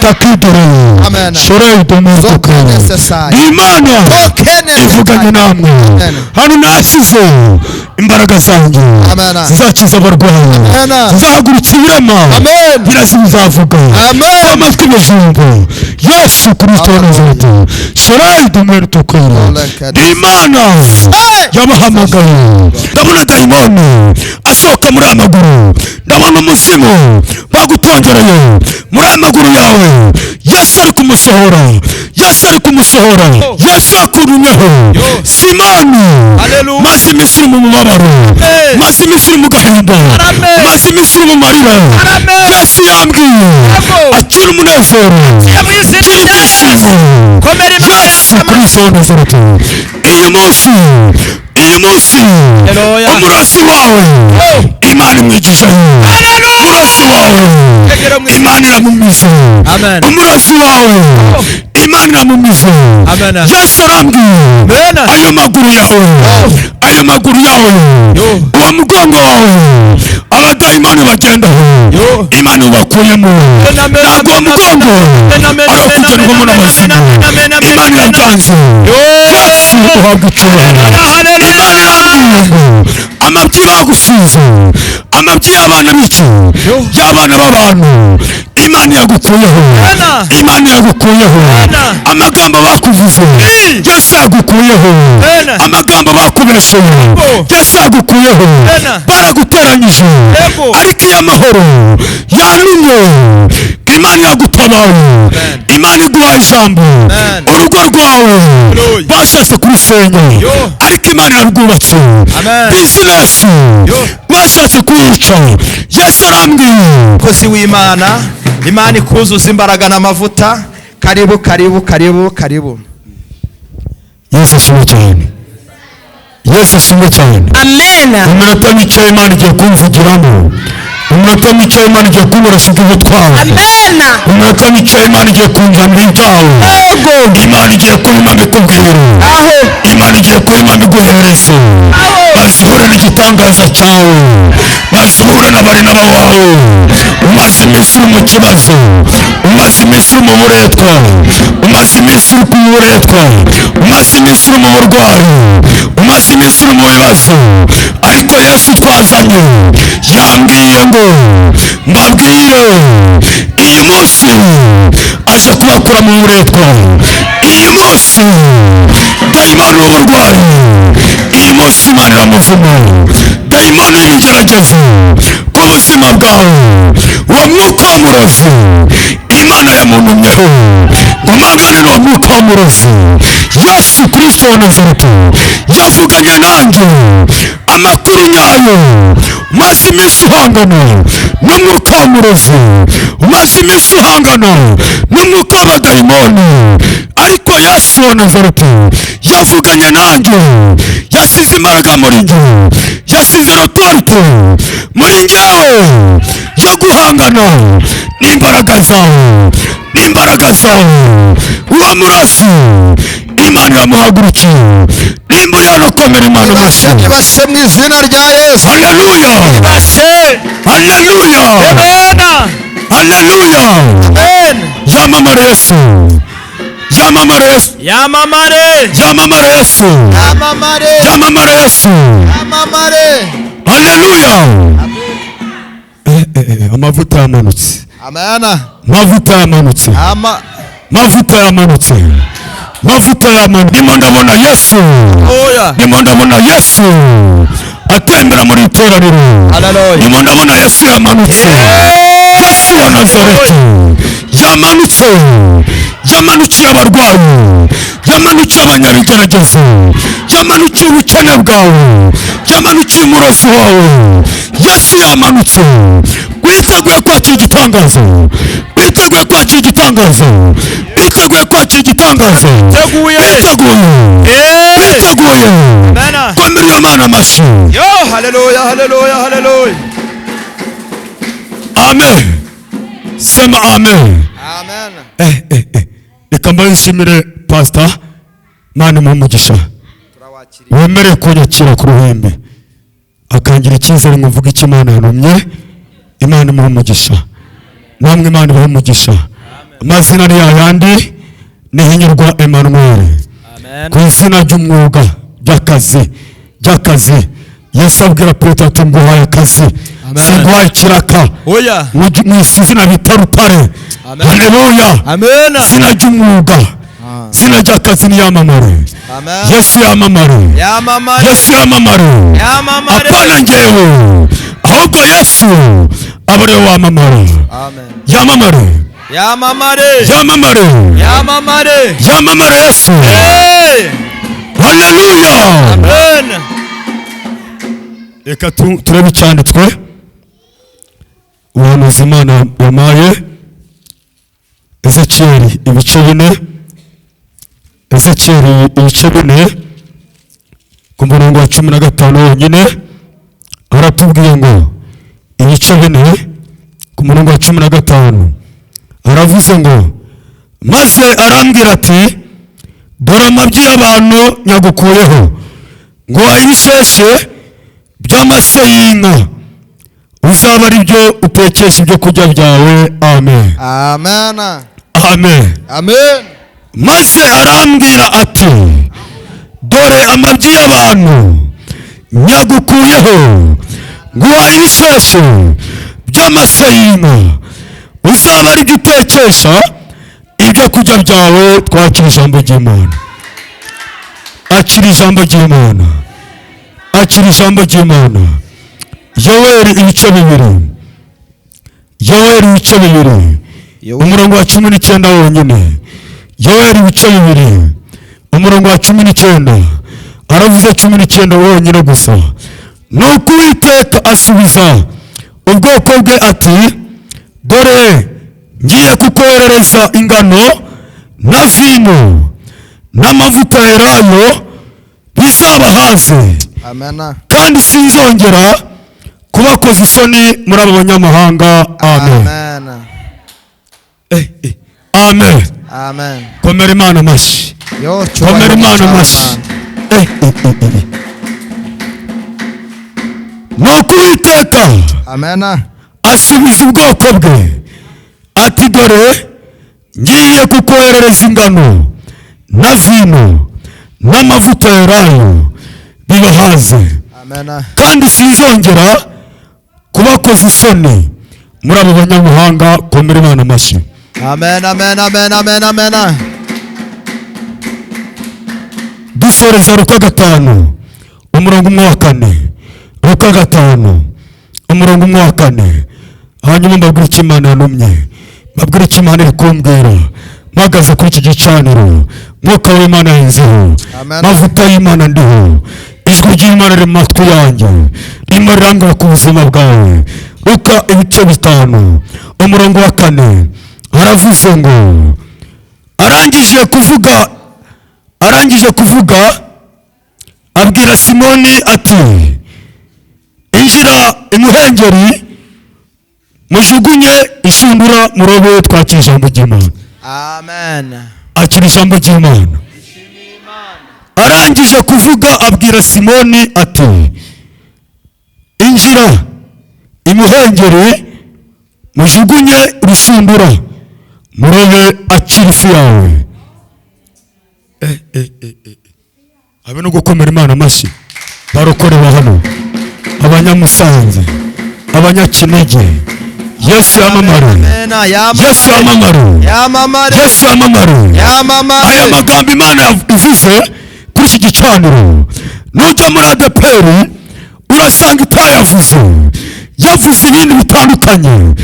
Takidore. Amen. Shorai domotoka. Necessary. Imana Tokene ivuganye namwe. Amen. Hano nasize imbaraga zanjye Amen. zizakiza abarwayi, Amen. zizahagurutsa ibirema, Amen. birasi bizavuga. Amen. Amatwi muzumva Yesu Kristo wa Nazareti. Shorai domotoka. Imana Hey! yabahamagaye. Ndabona dayimoni asohoka muri aya maguru, ndabona umuzimu bagutongereye muri aya maguru yawe. Yesu ari kumusohora, Yesu ari kumusohora. Yesu yakurumyeho Simoni. Hallelujah. Maze iminsi uri mu mubabaro, Amen. maze iminsi uri mu gahinda, Amen. maze iminsi uri mu marira. Amen. Yesu yambwiye Yego. akira umunezero, Mu izina akira rya Yesu. ibyishimo. Komera Imana Yesu Kristo wa Nazareti, iyi munsi, iyi munsi, Haleluya. umurozi wawe Imana imwigishayo. Umurozi wawe Tegera mu izina. Imana iramumize. Amen. Umurozi wawe Imana iramumize. Amen. Yesu arambwiye Amen. ayo maguru yawe, ayo maguru yawe, Yo. uwo mugongo wawe abadayimoni bagendaho, Yo. Imana ubakuyemo. Amen. Ntabwo uwo mugongo Amen. ari uwo kugendwamo n'abazimu. Amen. Amen. Imana irabyanze. Yesu uhabwa icyubahiro. Haleluya. Imana irambwiye ngo amabyi bagusize, amabyi y'abana b'iki, y'abana b'abantu, Imana yagukuyeho. Amen. Imana yagukuyeho. Amen. Amagambo bakuvuze, Yesu yagukuyeho. Amen. Amagambo bakubesheye, Yego. Yesu yagukuyeho. Amen. Baraguteranyije, Yego. ariko iyo amahoro yanumye, Imana iragutabaye. Imana iguha ijambo. Amen. Urugo rwawe Hallelujah. bashatse kurusenya, Yo. ariko Imana irarwubatse. Amen. Bizinesi Yo. bashatse kuyica, Yesu arambwiye. Mukozi w'Imana, Imana ikuzuza imbaraga n'amavuta. Karibu, karibu, karibu, karibu. Yesu ashimwe cyane, Yesu ashimwe cyane. Amen. Iminota mike Imana igiye kumvugiramo, iminota mike Imana igiye kunkoresha iby'ubutwari. Amen. Iminota mike Imana igiye kunzanira ibyawe. Ego. Imana igiye kubima mbikubwira. Aho. Imana igiye kubima mbiguhereze. Maze uhure n'igitangaza cyawe, maze uhure na barinaba wawe. Umaze iminsi uri mu kibazo, umaze iminsi uri mu buretwa, umaze iminsi uri ku buretwa, umaze iminsi uri mu burwayi, umaze iminsi uri mu bibazo, ariko Yesu twazanye yambwiye ngo mbabwire iyi munsi aje kubakura mu buretwa. Iyi munsi dayimoni w'uburwayi, iyi munsi Imana iramuvuma. Dayimoni w'ibigeragezo ku buzima bwawe, uwo mwuka w'umurozi Imana yamuntumyeho ngo mpangane n'uwo mwuka w'umurozi. Yesu Kristo wa Nazareti yavuganye nanjye amakuru nyayo. Umaze iminsi uhangana n'umwuka w'umurozi, umaze iminsi uhangana n'umwuka w'abadayimoni, ariko Yesu wa Nazareti yavuganye nanjye. Yasize imbaraga muri njye, yasize l'autorité muri njyewe yo guhangana n'imbaraga zawe, n'imbaraga zawe. Uwo murozi Imana iramuhagurukiye. Nimba uri hano, komera Imana amashyi. Ibashe mu izina rya Yesu. Haleluya. Bashe. Haleluya. Amen. Haleluya. Amen. Yamamare Yesu, yamamare Yesu. Yamamare. Yamamare Yesu. Amamare. Yamamare Yesu. Amamare. Haleluya. Amavuta yamanutse. Amen. Amavuta yamanutse. Ama. Mavuta yamanutse, mavuta yamanutse. Ndimo ndabona Yesu. Oya. Ndimo ndabona Yesu atembera muri iteraniro. Haleluya. Ndimo ndabona Yesu yamanutse. Yesu wa Nazareti yamanutse, yamanukiye abarwayi, yamanukiye abanyabigeragezo, yamanukiye ubukene bwawe, yamanukiye umurozi wawe. Yesu yamanutse. Witeguye kwakira igitangazo? Witeguye kwakira igitangazo? Witeguye kwakira igitangazo? Teguye. Witeguye? Eh. Witeguye? Amen. Komera iyo Mana amashyi. Yo, haleluya, haleluya, haleluya. Amen, sema amen. Amen. Reka mbaye nshimire pastor, Mana imuhe umugisha. Turawakiriye. Wemereye kunyakira ku ruhembe, akangira icyizere ngo mvuge icyo Imana yantumye. Imana imuhe umugisha, namwe Imana ibahe umugisha. Amazina ni yayandi, ni Hinyurwa Emmanuel. Amen. Ku izina ry'umwuga ry'akazi, Yesu abwira Petero ati nguhaye akazi, Amen. singuhaye ikiraka. Oya. Mu izina bita Rutare. Amen. Haleluya. Amen. Izina ry'umwuga, izina ry'akazi ni yamamare. Amen. Yesu yamamare. Yamamare. Yesu yamamare. Yamamare. Apana njyewe, ahubwo Yesu aba ariwe wamamara. Amen. Yamamare. Yamamare. Yamamare. Yamamare. Yamamare Yesu. Hey. Haleluya. Amen. Reka turebe icyanditswe ubuhanuzi Imana yampaye, Ezekiyeli ibice 4, Ezekiyeli ibice 4 ku murongo wa 15 wonyine. Aratubwiye ngo ibice 4 ku murongo wa 15, aravuze ngo maze arambwira ati dore amabyi y'abantu nyagukuyeho, ngo ibisheshe by'amase y'inka uzaba ari byo utekesha ibyo kurya byawe. Amen. Amen. Amen. Amen. Maze arambwira ati dore amabyi y'abantu nyagukuyeho, ngo ibisheshe by'amase y'inka uzaba ari byo utekesha ibyo kurya byawe. Twakira ijambo ry'Imana. Akira ijambo ry'Imana. Akira ijambo ry'Imana. Yoweri ibice 2, Yoweri ibice 2 umurongo wa 19 wonyine. Yoweri ibice 2 umurongo wa 19, aravuze 19 wonyine gusa. Nuko Uwiteka asubiza ubwoko bwe ati dore ngiye kukoherereza ingano na vino n'amavuta elayo bizabahaze. Amen. Kandi sinzongera kubakoza isoni muri abo banyamahanga. Amen. Amen. Amen. Amen. Komera Imana amashyi. Yo, Komera Imana amashyi. Nuko Uwiteka Amen. asubiza ubwoko bwe ati dore ngiye kukoherereza ingano na vino n'amavuta elayo bibahaze. Amen. Kandi sinzongera kubakoza isoni muri abo banyamahanga. Komera Imana amashyi. Amen. Amen. Amen. Amen. Amen. Dusoreza Luka 5 umurongo 1 wa 4. Luka 5 umurongo 1 wa 4. Hanyuma mbabwire icyo Imana yantumye, mbabwire icyo Imana iri kumbwira. Mpagaze kuri iki gicaniro, Mwuka w'Imana yanzeho, mavuta y'Imana ndiho, ijwi ry'Imana riri mu matwi yanjye, ririmo rirambwira ku buzima bwawe. Luka ibice 5 umurongo wa 4, aravuze ngo arangije kuvuga abwira Simoni ati injira imuhengeri mujugunye inshundura murobe. Twakira ijambo ry'Imana. Amen. Akira ijambo ry'Imana. Arangije kuvuga abwira Simoni ati injira imuhengeri mujugunye urushundura murobe, akira ifi yawe. Abe no gukomera Imana amashyi. Barokorewe hano, abanyamusanze, abanyakinege. Yesu yamamare. Yesu yamamare. Yesu yamamare. Aya magambo Imana ivuze kuri iki gicaniro, nujya muri ADEPR urasanga itayavuze, yavuze ibindi bitandukanye.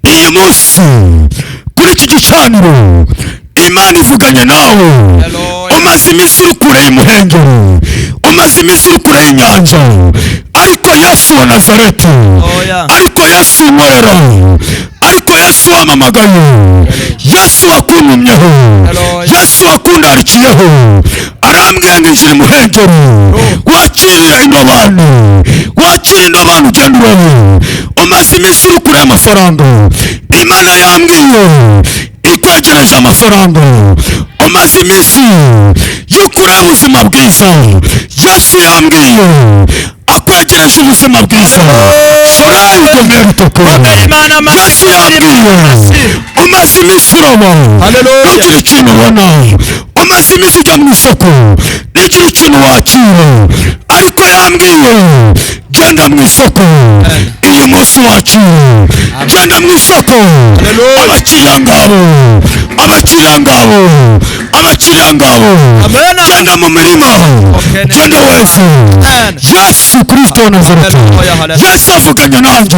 Iyi munsi kuri iki gicaniro Imana ivuganye nawe. Umaze iminsi uri kure y'umuhengeri, umaze iminsi uri kure y'inyanja, ariko Yesu wa Nazareti, ariko Yesu unkorera, ariko Yesu wamamagaye, Yesu wakuntumyeho, Yesu wakundarikiyeho, arambwiye ngo injira imuhengeri, wakirire indobani, wakire indobani ugenda urobe. Umaze iminsi uri kure y'amafaranga, Imana yambwiye ikwegereje amafaranga. Umaze iminsi yo kure y'ubuzima bwiza, Yesu yambwiye Akwegereje ubuzima bwiza. Shorayi domerituku. Komera Imana amashyi. Yesu yambwiye, umaze iminsi uroba, Haleluya. ntugire ikintu ubona. Umaze iminsi ujya mu isoko, ntugire ikintu wakira. Ariko yambwiye, genda mu isoko uyu munsi wakira, genda mu isoko. Haleluya. Abakiriya ngabo, abakiriya ngabo, abakiriya ngabo. Amen. Genda mu mirima, Okay. genda wese. Amen. Yesu Kristo wa Nazareti, Haleluya, haleluya. Yesu avuganye nanjye,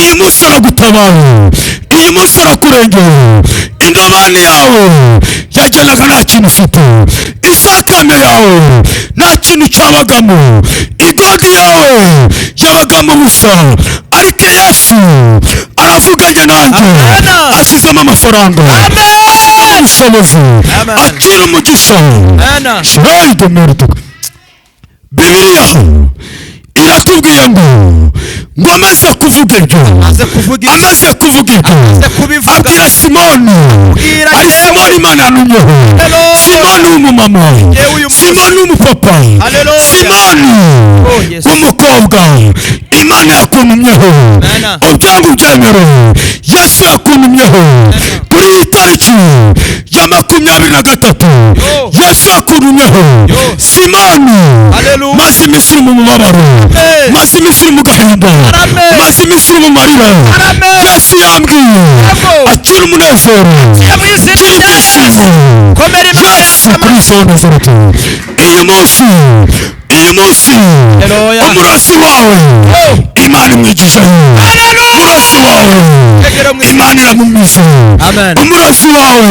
iyi munsi aragutabaye, iyi munsi arakurengeye. Indobani yawe yagendaga nta kintu ufite, isakame yawe nta kintu cyabagamo, igodi yawe yabagamo ubusa. Ariko Yesu aravuganye nanjye, Amen. ashyizemo amafaranga, ashyizemo ubushobozi. Amen. Akira umugisha. Amen. Shirayi domerituka. Bibiliya iratubwiye ngo amaze kuvuga ibyo, Amaze kuvuga ibyo. amaze kuvuga ibyo, Amaze kubivuga. abwira Simoni. Abwira Ari yewe. Simoni Imana yanumyeho, Haleluya. Simoni w'umumama, Yewe uyu munsi. Simoni w'umupapa, Haleluya. Simoni Oh, Yesu. w'umukobwa, Imana yakuntumyeho. Amen. Ubyangu byemere, Yesu yakuntumyeho kuri iyi tariki ya 23. Yo. Yesu yakuntumyeho. Yo. Simoni, Haleluya. maze iminsi uri mu mubabaro, Amen. maze iminsi uri mu gahinda, Amen. maze iminsi uri mu marira. Amen. Yesu yambwiye, Yego. akira umunezero, Mu izina akira rya Yesu. ibyishimo. Komera Imana Yesu yacu amashyi. Kristo wa Nazareti, iyi munsi, iyi munsi, Haleluya. umurozi wawe Oh. Imana imwigishayo. Haleluya. Umurozi wawe Tegera mu izina. Imana iramumize. Amen. Umurozi wawe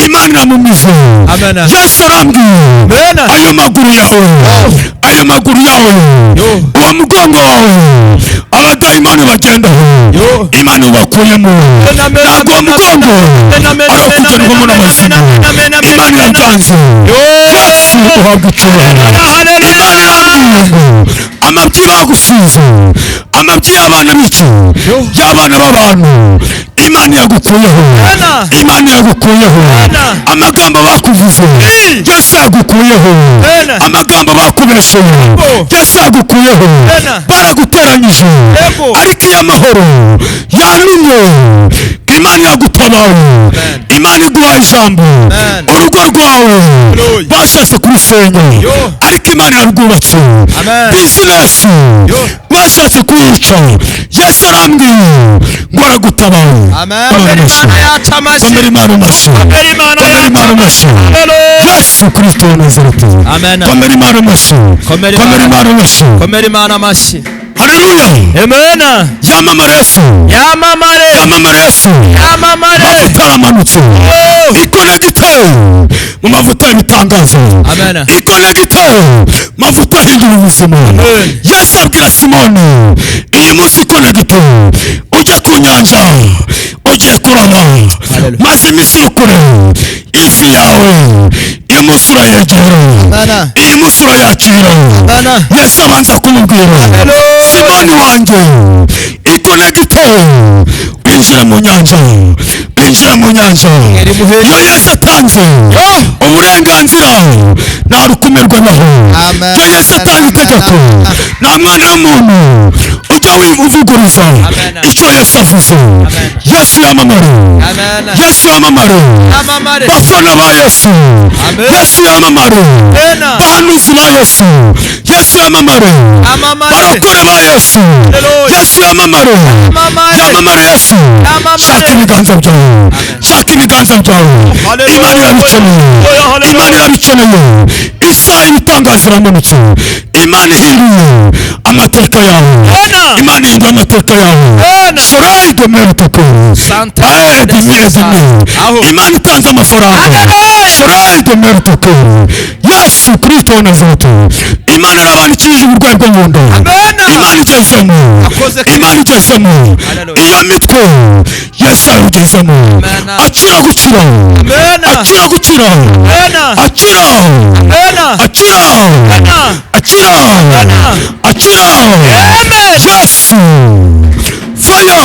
Imana iramumize. Amen. Yesu arambwiye, Amen. ayo maguru yawe, ayo maguru yawe, Yo. uwo mugongo wawe abadayimoni bagendaho, Yo. Imana ubakuyemo. Amen. Ntabwo uwo mugongo Amen. ari uwo kugendwamo n'abazimu. Amen. Amen. Imana irabyanze. Yesu uhabwa icyubahiro. Haleluya. Imana irambwiye ngo amabyi bagusize, amabyi y'abana b'iki, y'abana b'abantu, Imana yagukuyeho. Amen. Imana yagukuyeho. Amen. Amagambo bakuvuze, Yesu yagukuyeho. Amen. Amagambo bakubesheye, Yego. Yesu yagukuyeho. Amen. Baraguteranyije, Yego. ariko iyo amahoro yanumye, Imana iragutabaye. Amen. Imana iguha ijambo. Amen. Urugo rwawe Haleluya. bashatse kurusenya, Yo. ariko Imana irarwubatse. Amen. Bizinesi Yo. bashatse kuyica, Yesu arambwiye ngo aragutabaye. Amen. Komera Komera amashyi. Imana yacu amashyi. Komera Imana amashyi. Komera Imana Komera yacu Imana amashyi. Haleluya. Yesu Kristo wa Nazareti. Amen. Komera Imana amashyi. Komera Komera Imana. Imana amashyi. Komera Imana amashyi. Haleluya. Amen. Yamamara Yesu. Yamamare. Yamamara Yesu. Yamamare. Amavuta aramanutse. Oh. Ikonegite mu mavuta y'ibitangaza. Amen. Ikonegite mavuta ahindura ubuzima. Amen. Yesu abwira Simoni, iyi munsi ikonegite ujya ku nyanja ugiye kuroba. Haleluya. Maze iminsi uri kure, ifi yawe iyi munsi urayegera, Amen. iyi munsi urayakira. Amen. Yesu abanza kumubwira, Haleluya. Simoni wanjye, ikonegite winjira mu nyanja, winjira mu nyanja. Irimuhe- Iyo Yesu atanze uburenganzira, nta rukumirwa naho. Amen. Iyo Yesu atanze itegeko, Amen. nta mwana w'umuntu ujya uvuguruza Amen. icyo Yesu avuze. Yesu yamamare. Amen. Yesu yamamare. Yamamare. Bafana ba Yesu, Amen. Yesu yamamare. Amen. Bahanuzi ba Yesu, Yesu yamamare. Yamamare. Barokore ba Yesu, Haleluya. Yesu yamamare. Yamamare. Yamamare Yesu. Yamamare. Shaka ibiganza byawe, shaka ibiganza byawe. Haleluya. Imana irabikeneye. Haleluya. Imana irabikeneye. Isaha y'ibitangaza iramanutse. Imana ihinduye amateka yawe. Amen. Imana ihinduye amateka yawe. Amen. Shorayi domerituku. Santa. Edimi, edimi. Aho. Imana itanze amafaranga. Haleluya. Shorayi domerituku. Yesu Kristo wa Nazareti, Imana irabandikishije uburwayi bwo mu nda. Amen. Imana igezemo. Akoze Kristo. Imana igezemo. Haleluya. Iyo mitwe Yesu ayigezemo. Amen. Akira gukira. Amen. Akira gukira. Amen. Akira. Amen. Akira. Amen. Akira. Akira. Amen. Yesu. Fire.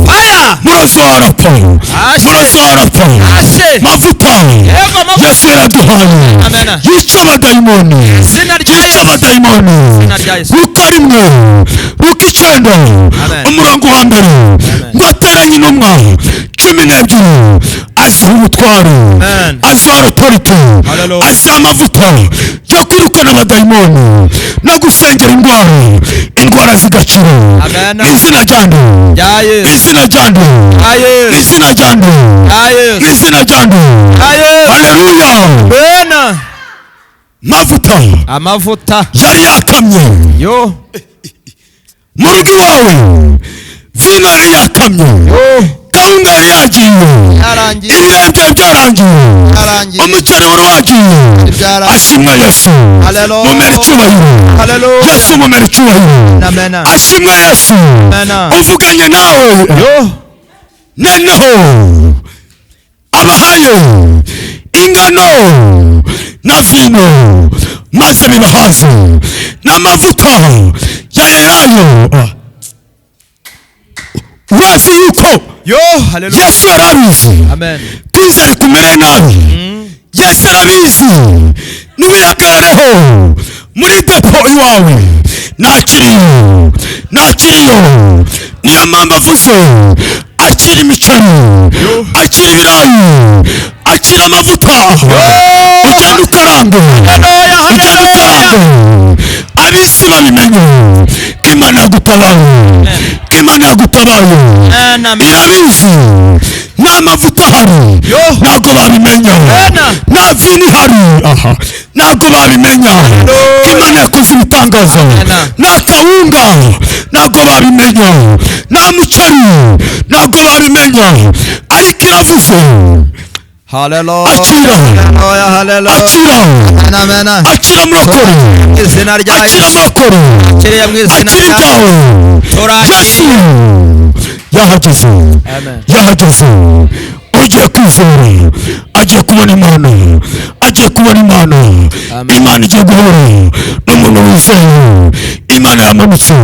Fire. Murozi warapfa. Ashe. Murozi warapfa. Ashe. Mavuta. Yego, mavuta. Yesu yaraduhaye. Amen. Yica abadayimoni. Izina rya Yica Yesu. abadayimoni. Izina rya Yesu. Luka 1, Luka 9, Amen. umurongo wa mbere. Ngo ateranye intumwa 12, aziha ubutware, Amen. aziha authority, Hallelujah. aziha amavuta yo kwirukana abadayimoni no gusengera indwara, indwara zigakira. Amen. Izina rya nde? Rya Yesu. Izina rya nde? Rya Yesu. Izina rya nde? Rya Yesu. Izina rya nde? Rya Yesu. Haleluya. Amen. Mavuta Amavuta. yari yakamye Yo. mu rugo iwawe, vino yari yakamye, Yo. kawunga yari yagiye, Yarangiye. ibihe byawe byarangiye, Yarangiye. umuceri wari wagiye. Byarangiye. Ashimwe Yesu. Hallelujah. Mumera icyubahiro. Hallelujah. Yesu, mumera icyubahiro. Amen. Ashimwe Yesu. Amen. Uvuganye nawe. Yo. Noneho abahaye ingano na vino, maze bibahaze n'amavuta ya elayo. Urazi yuko Yo. Hallelujah. Yesu yarabizi Amen. kwizera kumere nabi. Yesu arabizi. Niwihagarareho muri depo iwawe, ntakiriyo, ntakiriyo. Niyo mpamvu avuze: akira imiceri, akira ibirayi, akira amavuta, ugenda ukarange, Hallelujah. ugenda ukarange, ab'isi babimenye ko Imana yagutabaye, ko Imana yagutabaye. Amen. Amen. Irabizi. Nta mavuta ahari, Yo. ntabwo babimenya. Amen. Nta vino ihari, aha, ntabwo babimenya ko Imana yakoze ibitangaza. Amen. Nta kawunga, ntabwo babimenya. Nta muceri, ntabwo babimenya. Ariko iravuze. Hallelujah. Akira. Hallelujah. Hallelujah. Akira. Amen. Amen. Akira, murokore. Izina rya Akira, Yesu. murokore. Akiriye mu izina Akira rya ibyawe. Turakira. Yesu yahageze. Amen. Yahageze. Ugiye kwizera agiye kubona Imana, agiye kubona Imana. Amen. Imana igiye guhura n'umuntu wizeye. Imana yamanutse,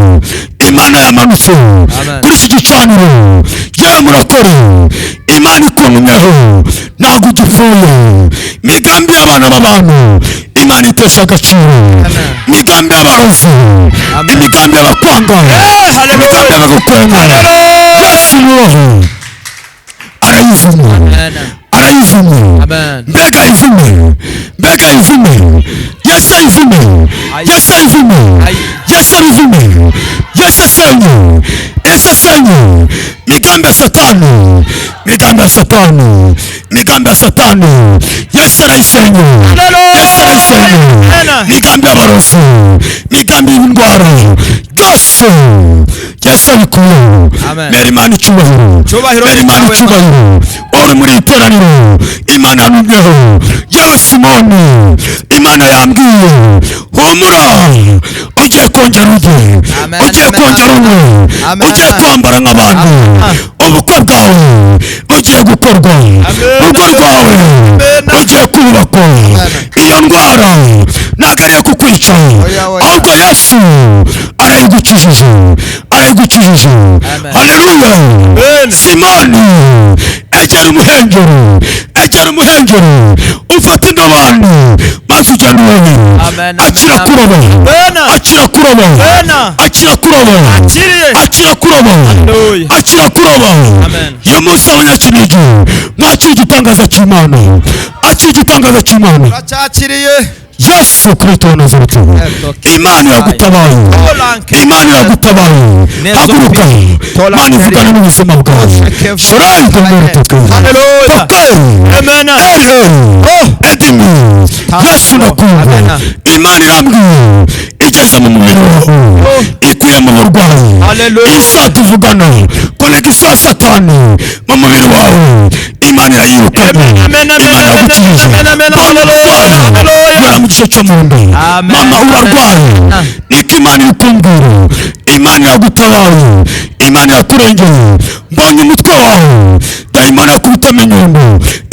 Imana yamanutse Amen. kuri iki gicaniro. Yewe murakore, Imana ikuntumyeho, ntabwo ugipfuye. Imigambi y'abana b'abantu Imana itesha agaciro. Amen. Imigambi y'abarozi, Amen. imigambi y'abakwanga, Hallelujah. imigambi y'abagukwanga, Yesu yubaho, arayivuma. Amen. Arayivuma. Amen. Mbega ivume, mbega ivume! Yesu ayivume. Ayi. Yesu ayivume. Ayi. Yesu abivume. Yesu asenye, Yesu asenye migambi ya Satani, migambi ya Satani, migambi ya Satani. Yesu arayisenye. Yesu arayisenye. Amen. Migambi y'abarozi, migambi y'indwara, byose Yesu abikuyeho. Amen. Mera Imana icyubahiro. Cyubahiro Mera Imana cyawe. icyubahiro. Uri muri iri teraniro, Imana yantumyeho. Yewe Simoni, Imana yambwiye: humura, ugiye kongera urye. Amen, Ugiye amen, kongera unywe. Amen. Ugiye kwambara nk'abandi. Amen. Ubukwe bwawe bugiye gukorwa, urugo rwawe Amen. rugiye kubakwa. Iyo ndwara ntabwo ari iyo kukwica, Oya, oya. ahubwo Yesu arayigukijije, arayigukijije. Amen. Haleluya. Amen. Simoni, egera umuhengeri, egera umuhengeri, ufate indobani maze ugende urobe. Amen, Akira amen, kuroba. Amen. Akira kuroba. Amen. Akira kuroba. Akiriye. Akira kuroba. Hallelujah. Akira kuroba. Amen. Uyu munsi abanyakinigi mwakira igitangaza cy'Imana, akira igitangaza cy'Imana. Turacyakiriye. Yesu Kristo wa Nazareti, Imana iragutabaye, Imana iragutabaye. Haguruka, Imana ivugana n'ubuzima bwawe. Shorayi domere toke. Hallelujah. Toke. Amen. Eri eri edimi. Yesu ndakumva. Amen. Imana irambwiye igeze mu mubiri wawe, ikuye mu burwayi. Hallelujah. Isa tuvugana, connexion ya Satani mu mubiri wawe, Imana irayirukanye. Amen, amen, Imana amen, iragukijije. amen, amen, Mbonye hallelujah, urwaye hallelujah. guhera mu gice cyo mu nda. Amen, Mama, amen. urarwaye. Niko Imana iri kumbwira. Imana iragutabaye, Imana irakurengeye. Mbonye umutwe wawe dayimoni akubitamo inyundo.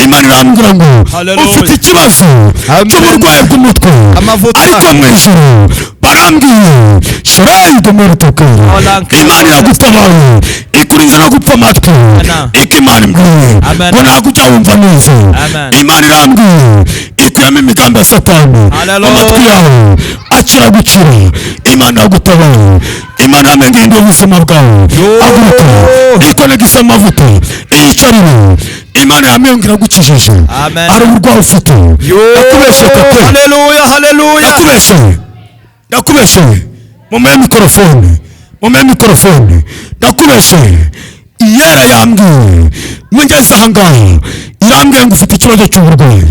Imana irambwira ngo Hallelujah. ufite ikibazo Amen. cy'uburwayi bw'umutwe. Amavuta. Ariko mu ijuru barambwiye shorayi domere toke. Olanke. Imana iragutabaye, ikurinze no gupfa amatwi. Amen. Iko Imana imbwiye Amen. ngo ntabwo ujya wumva neza. Amen. Imana irambwiye Ikuyemo imigambi ya Satani mu Hallelujah. matwi yawe. Akira gukira. Imana yagutabara. Imana yamenye ubuzima bwawe. Yo. Haguruka, ikonegisa amavuta, iyicarire. Imana yamenye iragukijije. Amen. Hari uburwayi ufite. Yo. Ndakubeshe tate. Haleluya, haleluya. Ndakubeshe, ndakubeshe. Mumuhe mikorofone, mumuhe mikorofone. Ndakubeshe. Iyera yambwiye mugeze ahangaha, irambwiye ngo ufite ikibazo cy'uburwayi,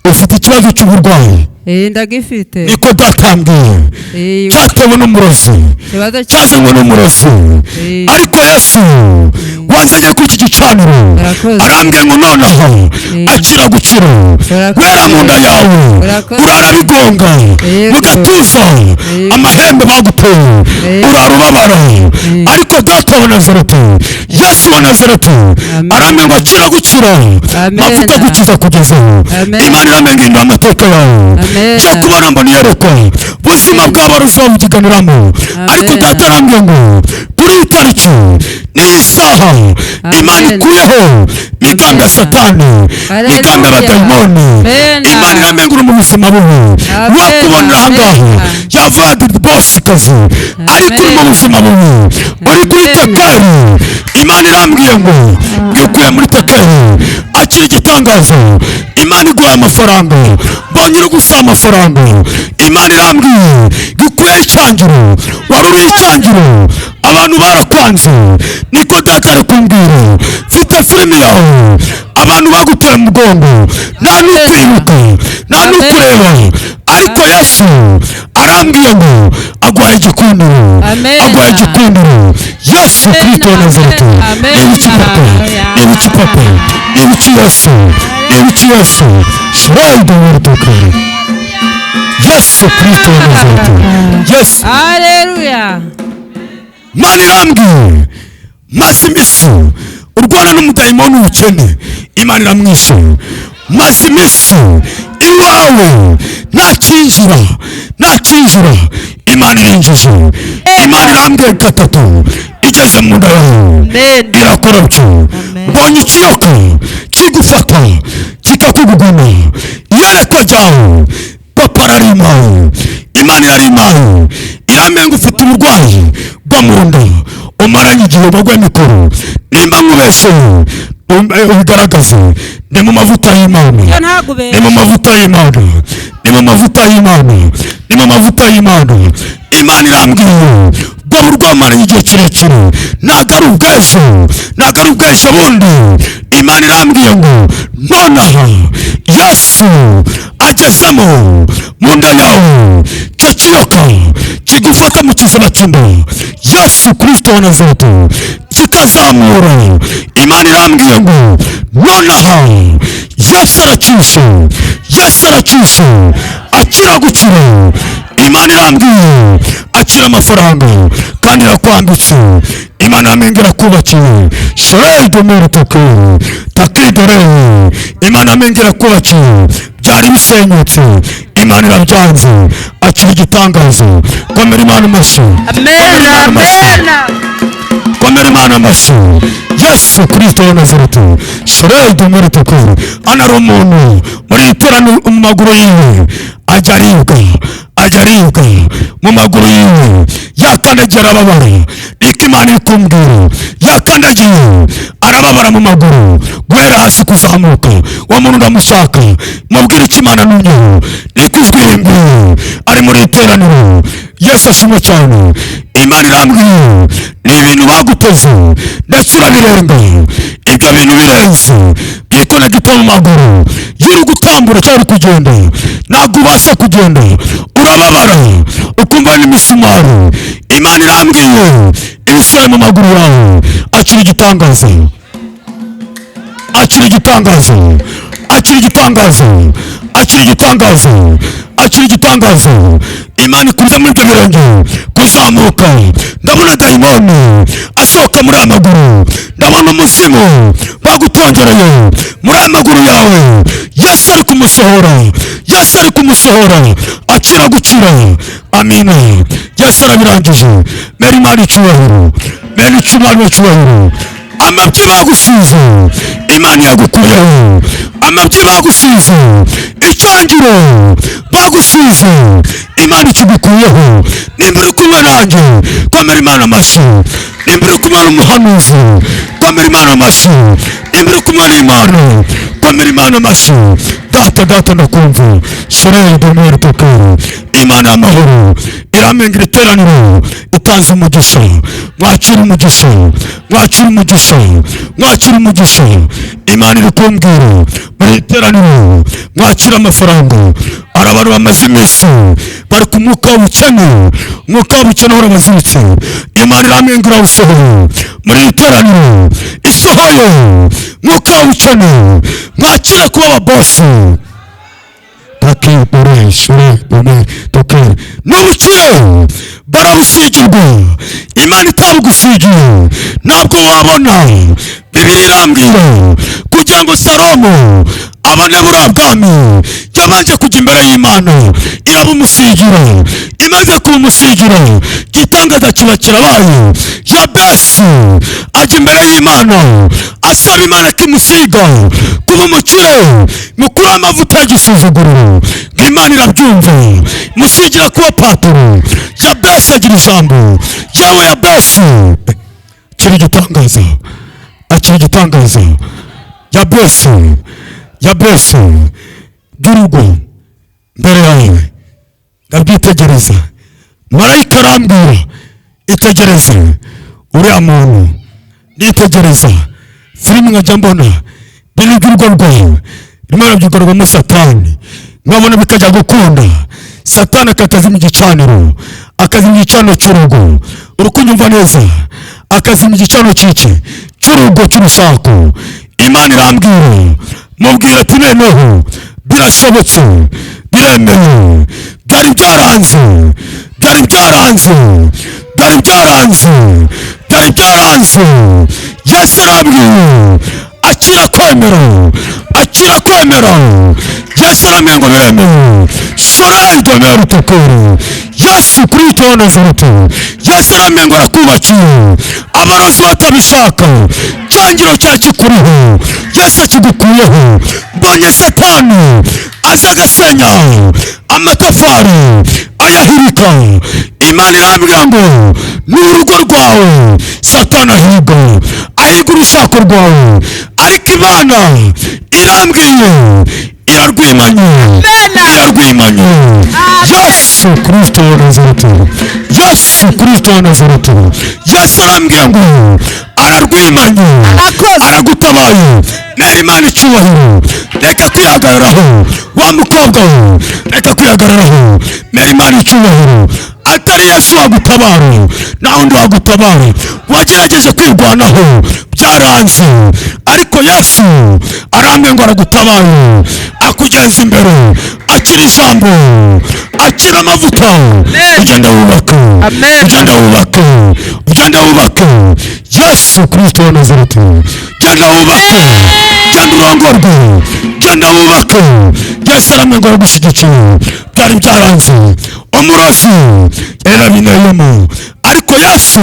ufite ikibazo cy'uburwayi. Ndagifite. Niko datambwiye. Cyatewe n'umurozi, Ikibazo cyazanywe n'umurozi. Ariko Yesu wanzanye kuri iki gicaniro Urakoze. arambwiye ngo nonaha akira gukira. Urakoze. Guhera mu nda yawe Urakoze. urara bigonga Yego. mu gatuza, amahembe baguteye, Yego. urara ubabara. Ariko data wa Nazareti, Yesu wa Nazareti, Amen. arambwiye ngo akira gukira. Amen. Mavuta gukiza kugeza aho. Amen. Imana irambwiye ngo amateka yawe Amen. njya kubona mbona iyerekwa buzima bw'abarozi babukiganiramo. Ariko data arambwiye ngo kuri iyi tariki n'iyi saha Imana Amen. ikuyeho migambi ya Amen. Satani, Hallelujah. migambi y'abadayimoni. Amen. Imana irambwiye ngo uri mu buzima bubi. Amen. Wakubonera ahangaha Amen. yavuga bosikazi, ariko uri mu Amen. buzima bubi, uri kuri Amen. tekeri. Imana irambwiye ngo ikuye muri tekeri. Akira igitangaza. Imana iguhaye amafaranga, mbonye uri gusaba amafaranga. Imana irambwiye ikuyeho icyangiro, wari uriho icyangiro, abantu barakwanze. Niko data ari kumbwira. Mfite filimi yawe, abantu baguteye umugongo, nta n'ukwibuka, nta n'ukureba. Ariko Yesu arambwiye ngo aguhaye igikundiro, Amen. aguhaye igikundiro. Yesu Kristo wa Nazareti. Amen. Ni ibiki papa? Ni ibiki papa? Ni ibiki Yesu? Ni ibiki Yesu? Shirayidi w'urutuka. Yesu Kristo wa Nazareti. Yesu. Haleluya. Mana irambwiye maze iminsi urwana n'umudayimoni w'ubukene, Imana iramwishe. Maze iminsi iwawe ntakinjira, ntakinjira, Imana irinjije. Imana irambwiye gatatu igeze mu nda yawe Amen. irakorobye. Mbonye ikiyoka kigufata kikakuguguna. Iyerekwa ryawe papa ararimaye, Imana irarimaye. Irambwiye ngo ufite uburwayi bwo mu nda umaranye igihe bagwa mikoro. Nimba nkubeshye ubigaragaze. Ni mu mavuta y'Imana, Yo ntagubeshe. ni mu mavuta y'Imana, ni mu mavuta y'Imana, ni mu mavuta y'Imana. Imana irambwiye ubwo burwayi igihe kirekire, ntabwo ari ubw'ejo, ntabwo ari ubw'ejo bundi. Imana irambwiye ngo nonaha Yesu agezemo mu nda yawe, icyo kiyoka kigufata mu kiziba cy'inda, Yesu Kristo wa Nazareti kikazamura. Imana irambwiye ngo nonaha Yesu aracyushe, Yesu aracyushe, akira gukira. Imana irambwiye akira amafaranga kandi irakwambitse. Imana yamenye irakubakiye. Shirayidi muri takidore. Imana yamenye irakubakiye. Byari bisenyutse, Imana irabyanze. Akira igitangaza. Komera Imana amashyi. Amen. Komera Imana amashyi. Amen. Komera Imana amashyi. Yesu Kristo wa Nazareti. Shirayidi muri takiri. Hano hari umuntu muri iteraniro mu maguru yiwe ajya aribwa, ajya aribwa mu maguru yiwe, yakandagiye arababara. Niko Imana iri kumbwira, yakandagiye arababara mu maguru guhera hasi kuzamuka. Uwo muntu ndamushaka, mubwire icyo Imana nunyeho. Niko ijwi rimbwiye, ari muri iteraniro. Yesu ashimwe cyane. Imana irambwiye ni ibintu baguteze ndetse urabirenga. Ibyo bintu birenze byikonegita mu maguru. Iyo uri gutambura cyangwa uri kugenda ntabwo ubasha kugenda, urababara ukumva n'imisumari. Imana irambwiye ibisebe mu maguru yawe. Akira igitangaza, akira igitangaza, akira igitangaza, akira igitangaza, akira igitangaza. Imana ikuze muri ibyo birenge kuzamuka. Ndabona dayimoni asohoka muri aya maguru, ndabona umuzimu bagutongereye muri aya maguru yawe. Yesu ari kumusohora, Yesu ari kumusohora. Akira gukira. Amina. Yesu arabirangije. Mera Imana icyubahiro, mera Imana icyubahiro. Amabyi bagusize Imana yagukuyeho. Amabyi bagusize, icyangiro bagusize, Imana ikigukuyeho. Nimba uri kumwe nanjye, komera Imana amashyi. Nimba uri kumwe n'umuhanuzi, komera Imana amashyi. Nimba uri kumwe n'Imana, komera Imana amashyi. Data, data, ndakumva. Shereye domere tokere. Imana y'amahoro iramenga iteraniro, itanze umugisha. Mwakira umugisha, mwakira umugisha, mwakira umugisha. Imana iri kumbwira muri iteraniro mwakira amafaranga. Hari abantu bamaze iminsi bari ku mwuka w'ubukene, umwuka w'ubukene urabaziritse. Imana iramenga irawusohoye muri iteraniro, isohoye mwuka w'ubukene. Mwakire kuba ababosi. N'ubukire barabusigirwa. Imana itabugusigiye ntabwo wabona. Bibiliya irambwira kugira ngo Salomo abone buriya bwami, yabanje kujya imbere y'Imana irabumusigira. Imaze kubumusigira, igitangaza kiba kirabaye. Yabesi ajya imbere y'Imana asaba Imana kimusiga kuba umukire, mukuru w'amavuta y'igisuzuguriro. Imana irabyumva, musigira kuba patoro. Yabesi agira ijambo. Yewe Yabesi, kiri igitangaza, akiri igitangaza. Yabesi, Yabesi by'urugo mbere yawe ndabyitegereza. Marayika arambwira itegereze uriya muntu. Nitegereza filime nkajya mbona biri by'urugo rwawe rimwe arabyugarwamo Satani, nkabona bikajya gukunda. Satani akazima igicaniro, akazima igicaniro cy'urugo. Uri kunyumva neza? Akazima igicaniro cy'iki cy'urugo cy'urushako. Imana irambwira, mubwira ati noneho birashobotse, biremewe. Byari byaranze, byari byaranze, byari byaranze, byari byaranze. Yesu arambwiye akira kwemera, akira kwemera. Yesu arambwiye ngo biremewe. Shorei domere tukuru. Yesu Kristo wa Nazareti. Yesu arambwiye ngo arakubakiye. Abarozi batabishaka, cyangiro cya kikuriho, Yesu akigukuyeho. Mbonye Satani aza agasenya amatafari ayahirika. Imana irambwira ngo ni urugo rwawe Satani ahiga, ahiga urushako rwawe. Ariko Imana irambwiye irarwimanye, irarwimanye. Yesu Kristo wa Nazareti, Yesu Kristo wa Nazareti. Yesu arambwiye ngo ararwimanye, aragutabaye. Nera Imana icyubahiro. Reka kwihagararaho wa mukobwa we, reka kwihagararaho. Nera Imana icyubahiro. Atari Yesu wagutabara, nta wundi wagutabara. Wagerageje kwirwanaho byaranze, ariko Yesu arambwiye ngo aragutabaye, akugeza imbere. Akira ijambo, akira amavuta, ugenda wubaka, ugenda wubaka, ugenda wubaka. Yesu Kristo wa Nazareti, genda wubake, genda urongorwe, genda wubake. Yesu arambwiye ngo aragushyigikiye. Byari byaranze, umurozi yarabineyemo, ariko Yesu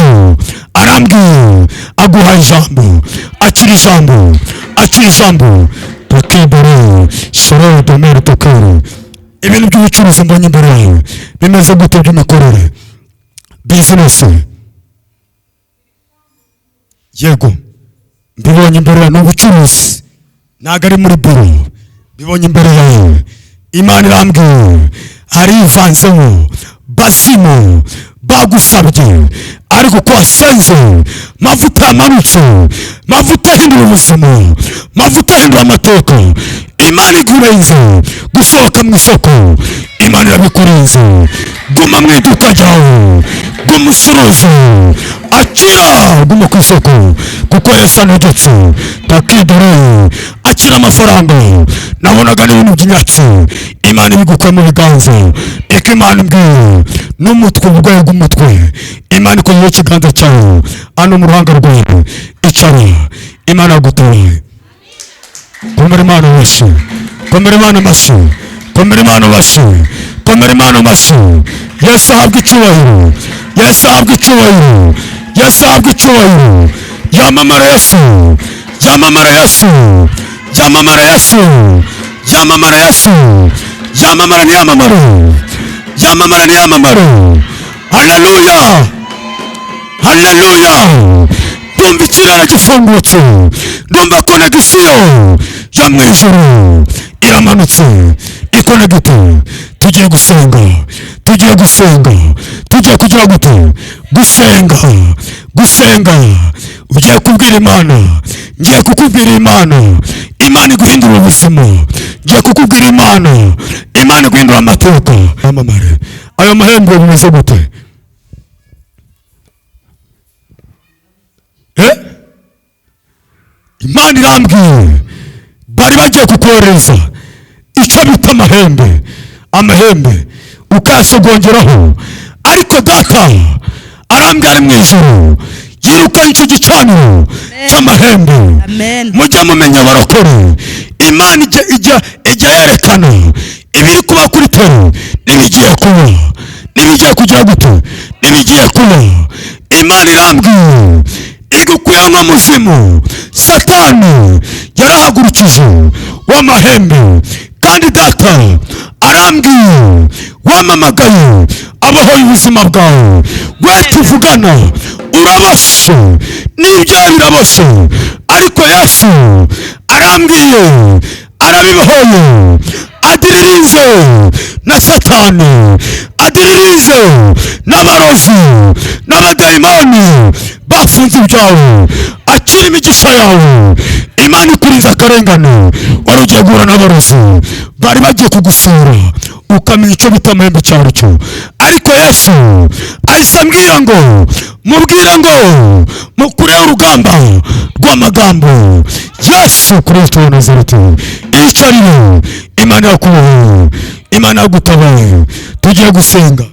arambwiye aguha ijambo. Akira ijambo, akira ijambo. Tukibere shoro domere tukere. Ibintu by'ubucuruzi mbonye imbere yawe bimeze gute by'imikorere, bizinesi? Yego, mbibonye imbere yawe, ni ubucuruzi, ntabwo ari muri biro. Mbibonye imbere yawe. Imana irambwiye harivanzemo bazimu bagusabye, ariko ko wasenze mavuta yamanutse, mavuta ahindura ubuzima, mavuta ahindura amateka. Imana igurenze gusohoka mu isoko, Imana irabikurenze. Guma mu iduka ryawe, guma ucuruze, akira, guma ku isoko, kuko Yesu antegetse. Takidore, akira amafaranga. Nabonaga n'ibintu by'inyatsi, Imana ibigukuye mu biganza. Iko Imana imbwiye n'umutwe, uburwayi bw'umutwe, Imana ikozeho ikiganza cyawe hano mu ruhanga rwawe. Icara, Imana yagutabaye. Komera Imana amashyi, komera Imana amashyi, komera Imana amashyi, komera Imana amashyi. Yesu ahabwe icyubahiro, Yesu ahabwe icyubahiro, Yesu ahabwe icyubahiro. Yamamara Yesu, yamamara Yesu, Yamamara Yesu, yamamara Yesu, yamamara ni yamamara, yamamara ni yamamara. Haleluya, haleluya. Ndumva ikirere gifungutse, ndumva connexion yo mu ijuru iramanutse ikonegite. Tugiye gusenga, tugiye gusenga, tugiye kugira gute? Gusenga, gusenga. Ugiye kubwira Imana, ngiye kukubwira Imana, Imana iguhindura ubuzima. Ngiye kukubwira Imana, Imana iguhindura amateka. Amamare ayo mahembe bimeze gute? Imana irambwiye bari bagiye kukohereza icyo bita amahembe, amahembe ukayasogongeraho, ariko data arambwira ari mu ijuru yirukanye icyo gicaniro cy'amahembe. Mujye mumenya abarokore, Imana ijya yerekana ibiri kuba kuri tero n'ibigiye kuba, n'ibigiye kugira gute, n'ibigiye kuba. Imana irambwiye igukuye nka muzimu Satani yarahagurukije w'amahembe, kandi data arambwiye wamamagaye abahoye ubuzima bwawe. We tuvugana uraboshe n'ibyaha biraboshe, ariko Yesu arambwiye arabibohoye, adiririze na Satani, adiririze n'abarozi n'abadayimoni bafunze ibyawe. Akira imigisha yawe. Imana ikurinze akarengane. Wari ugiye guhura n'abarozi bari bagiye kugusura ukamenya icyo bita amahembe cyaro cyo, ariko Yesu ahise ambwira ngo mubwire ngo mukureho urugamba rw'amagambo. Yesu Kristo wa Nazareti, iyicarire. Imana yakubohoye, Imana yagutabaye. Tugiye gusenga,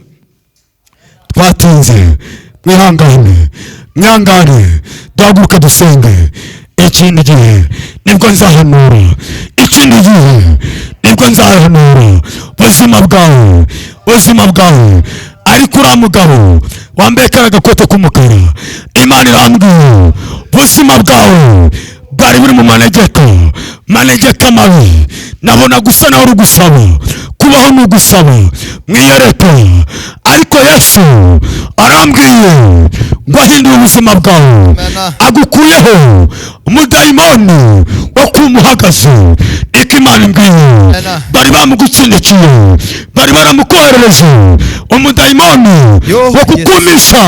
twatinze, mwihangane, mwihangane, duhaguruke dusenge. Ikindi gihe nibwo nzahanura, ikindi gihe nibwo nzahanura ubuzima bwawe, ubuzima bwawe. Ariko uriya mugabo wambaye kariya gakote k'umukara, Imana irambwiye ubuzima bwawe bwari buri mu manegeka, manegeka mabi. Nabona gusa nawe uri gusaba kubaho ni ugusaba mwiyereka, ariko Yesu arambwiye ngo ahindure ubuzima bwawe, agukuyeho umudayimoni wo kumuhagaze. Niko Imana imbwiye. Bari bamugutsindikiye, bari baramukoherereje umudayimoni wo kukumisha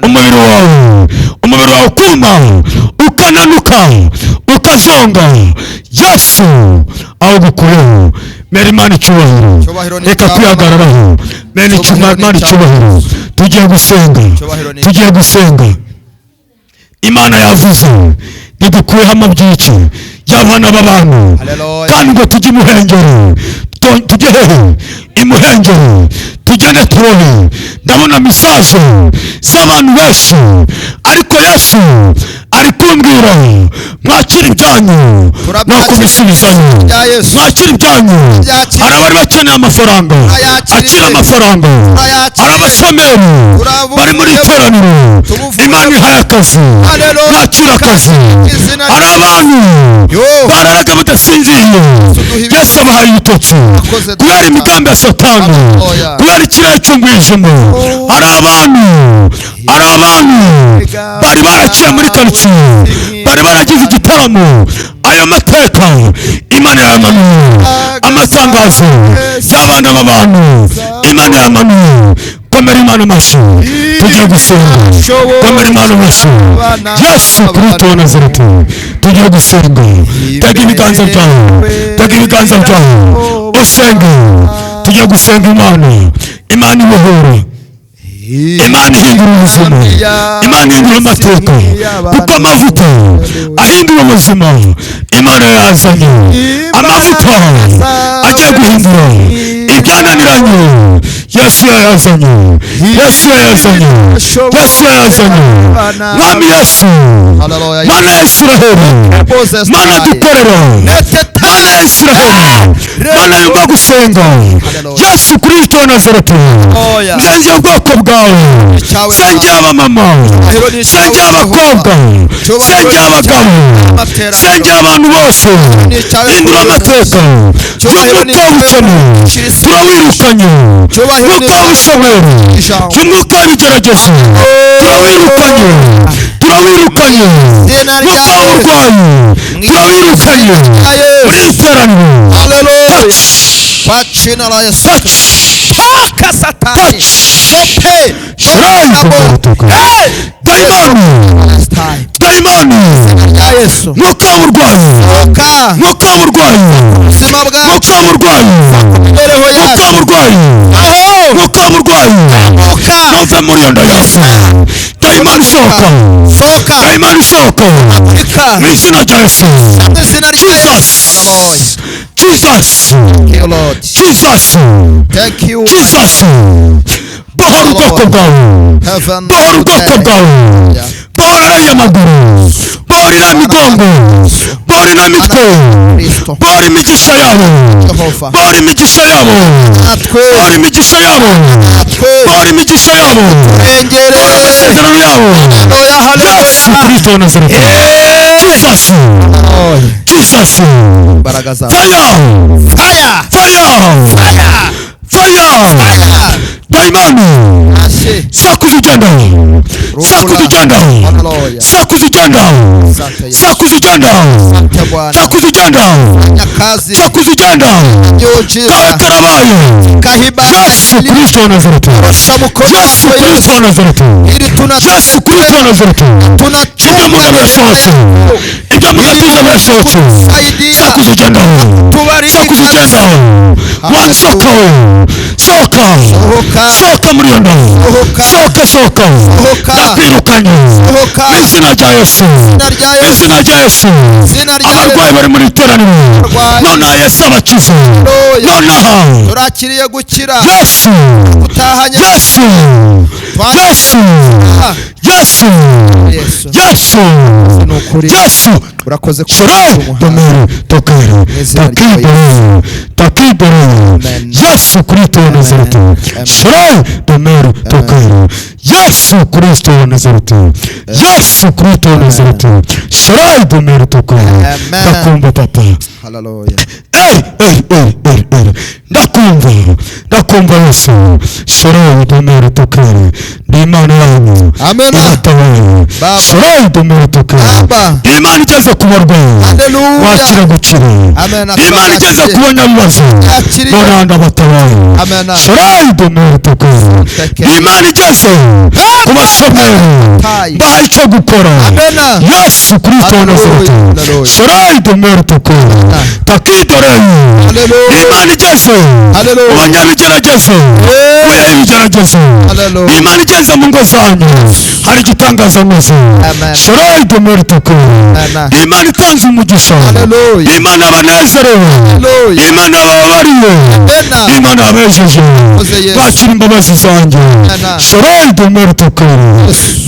umubiri wawe, umubiri wawe ukuma, ukananuka, ukazonga. Yesu awugukuyeho. Mera Imana icyubahiro, reka kwihagararaho. Mera Imana icyubahiro. Tugiye gusenga, tugiye gusenga. Imana yavuze ntidukuyeho amabyiki y'abana b'abantu, kandi ngo tujye imuhengeri, tujye hehe? Imuhengeri, tugende turore. Ndabona mesaje z'abantu benshi, ariko Yesu ari kumbwira mwakira ibyanyu no kubisubizayo, mwakira ibyanyu. Hari abari bakeneye amafaranga, akira amafaranga. Hari abashomeri bari muri iteraniro, Imana ihaye akazi, mwakira akazi. Hari abantu bararaga badasinziriye, Yesu abahaye ibitotsi kubera imigambi ya Satani, kubera ikirere cy'umwijima. Hari abantu, hari abantu bari baraciye muri karitsiye, bari baragize igitaramo. Ayo mateka Imana yamanuye, amatangazo y'abana b'abantu Imana yamanuye. Komera Imana amashyi, tugiye gusenga. Komera Imana amashyi. Yesu Kristo wa Nazareti, tugiye gusenga. Tega ibiganza byawe, tega ibiganza byawe usenge. Tugiye gusenga Imana, Imana ibohora, Imana ihindura ubuzima, Imana ihindura amateka, kuko amavuta ahindura ubuzima Imana yazanye. Amavuta agiye guhindura ibyananiranye, Yesu yayazanye, Yesu yayazanye, Yesu yayazanye. Mwami Yesu, Mana ya Israheli, Mana dukorera, Mana ya Isiraheli, Mana yumva gusenga, Yesu Kristo wa Nazareti, Oya. nsengera ubwoko bwawe, Icyawe nsengera abamama, Cyubahiro ni icyawe, nsengera abakobwa, Cyubahiro nsengera ni abagabo, Amateraniro. nsengera abantu bose, Ni icyawe hindura kuri amateka Cyubahiro ni y'umwuka icyawe. w'ubukene, Shira turawirukanye, Cyubahiro ni umwuka w'ubushomeri, Ijambo. umwuka w'ibigeragezo, turawirukanye, turawirukanye, Izina rya umwuka Yesu. w'uburwayi, turawirukanye Yesu. muri iri teraniro. Haleluya. Kwa jina la Yesu. Touch, Toka Satani. touch, Tope. Shrine Toka. Hey! dayimoni, Last time. dayimoni, Ya Yesu. mwuka w'uburwayi, Toka. mwuka w'uburwayi, Ubuzima bwacu. mwuka w'uburwayi, Imibereho mwuka yacu. w'uburwayi, Aho. mwuka w'uburwayi, Toka. muve muri iyo nda yawe, dayimoni sohoka, Soka. dayimoni sohoka, Afurika. mu izina rya Yesu. Mu izina rya Yesu. Jesus, Jesus, Thank you, Lord. Jesus, Thank you. Jesus, bohora ubwoko bwawe, Heaven. bohora ubwoko bwawe, Yeah. bohora ariya maguru, bohora iriya migongo, bohora iriya mitwe, Kristo. bohora imigisha yabo, Jehova. bohora imigisha yabo, Natwe. bohora imigisha yabo, Natwe. bohora imigisha yabo, Engere. bohora amasezerano yabo. Haleluya. Yesu Haleluya. Kristo wa Nazareti, Jesus, Jesus, Imbaraga zawe. fire, Fire. fire, fire, Fire. dayimoni, Ashe. sakuza ugenda, sakuza ugenda, Haleluya. sakuza ugenda, Asante Yesu. sakuza ugenda, Asante Bwana. sakuza ugenda, Fanya kazi. sakuza ugenda, kawe Miujiza. karabaye. Kahiba. Yesu Kristo wa Nazareti, Nyosha mkono Yesu wako Yesu. Kristo wa Nazareti, Ili Yesu Kristo wa Nazareti, ibyo tunachunga muga birasohotse, ibyo mugatuza birasohotse, kusaidia sakuza ugenda, tubariki sakuza ugenda, wansoka we, sohoka, Sohoka. sohoka muri iyo nda, Sohoka. sohoka, sohoka, Sohoka. ndakwirukanye Sohoka. mu izina rya Yesu, Izina rya mu Yesu. izina rya Yesu, Izina rya abarwayi bari muri iteraniro, Abarwayi. nonaha Yesu abakize, Haleluya. nonaha Turakiriye gukira. Yesu, Utahanye. Yesu, Yesu, Yesu, Yesu. Yesu, Ni ukuri. Yesu. Urakoze kuba Shore umuhanga. domere tokere Izina rya takidore takidore Amen. Yesu Kristo wa Nazareti, Amen. Shore domere tokere Yesu Kristo wa Nazareti, Yesu Kristo wa Nazareti, Shore domere tokere. Amen. Ndakumva papa, Haleluya. eri eri eri eri eri, ndakumva, ndakumva Yesu. Shore domere tokere, ndi Imana yanyu Amen. iratabaye. Baba. Shore domere tokere, Baba. ndi Imana igeze ku barwayi Haleluya. wakira gukira, Amen. ndi Imana igeze ku banyabibazo, Yakiriye. none ndabatabaye. Amen. Shore domere tokere, ndi Imana igeze ku bashomeri, Tai. mbaha icyo gukora. Amen. Yesu Kristo wa Haleluya. Nazareti, Haleluya. Shore domere tokere takidore, Haleluya. Imana igeze Haleluya. mu banyabigeragezo, kuyeho ibigeragezo. Haleluya. Imana igeze mu ngo zanyu, hari igitangaza nkoze. Amen. Shore domere tokere, Amen. Imana itanze umugisha, Haleluya. Imana yabanezerewe, Haleluya. Imana yabababariye, Amen. Imana yabejeje, Koze Yesu. bakira imbabazi zanjye. Amen. Shore domere tokere,